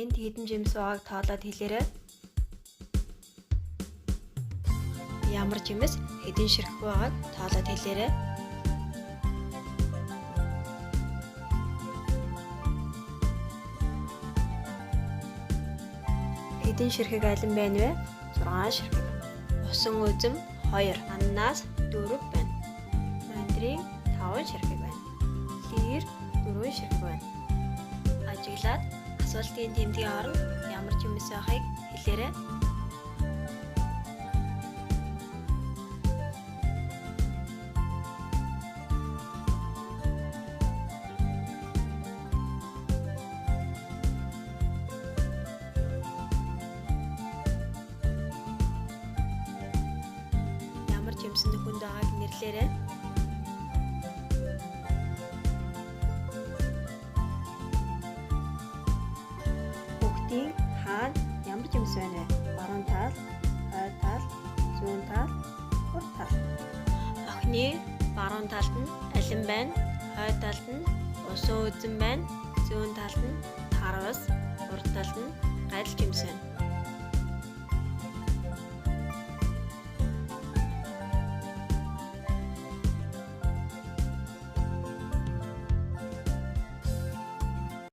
Энд хэдэн жимс байгааг тоолоод хэлээрэй. Ямар жимс хэдэн ширхэг байгааг тоолоод хэлээрэй. Хэдэн ширхэг алим байна вэ? 6 ширхэг. Усан үзэм 2, ананас 4 байна. Мандарин 5 ширхэг байна. Лийр 4 ширхэг байна. Ажиглаад асуултын тэмдгийн оронд ямар жимс байхыг хэлээрэй. Ямар жимс нь хүнд байгааг нэрлээрэй. Хүүхдийн хаана ямар жимс байна вэ? Баруун тал, хойд тал, зүүн тал, урд тал. Охины баруун талд нь алим байна, хойд талд нь усан үзэм байна, зүүн талд нь тарвас, урд талд нь гадил жимс байна.